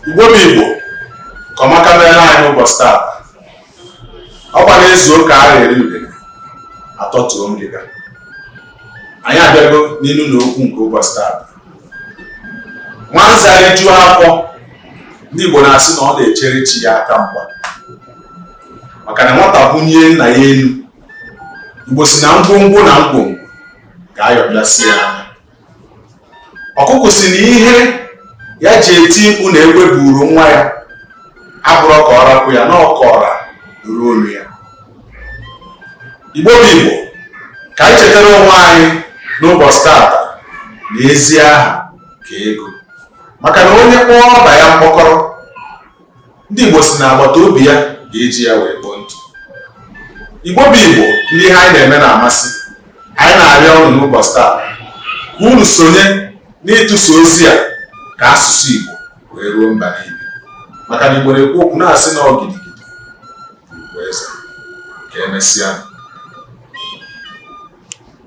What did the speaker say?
Igbo bụ Igbo, ka ọmaka mere anyị n'ụbọchị taa. Ọkwa na-ezu ụka a eri udene atọtuo ngịga. Anyị abịago n'inu na okwu nke ụbọchị taa. Nwanza rijuo afọ, ndị Igbo na-asị na ọ na-echere chi ya aka mgba, maka na nwata bunie nna ya elu, Igbo si na ngwongwo na ngwongwo ga-ayọbịasị ya anya. Ọkụkụ si na ihe ya ji eti mkpu na egbe buru nwa ya abụrọ ka ọ rapụ ya na ọ ka ọra nụrụ olu ya. Igbo bụ Igbo, ka anyị chetara onwe anyị n'ụbọchị taata na ezi aha ka ego, maka na onye kpọọ ọba ya mkpọkọrọ, ndị Igbo si na agbata obi ya ga-eji ya wee kpọọ ntụ. Igbo bụ Igbo, ndị ihe anyị na-eme na-amasị, anyị na-arịọ unu n'ụbọchị taa ka unu sonye n'ịtụsa ozi a ka asụsụ Igbo wee ruo mba niile, maka na Igbo na-ekwu okwu na-asị na ọ gidigidi bụ ugwu eze. Ka emesịa.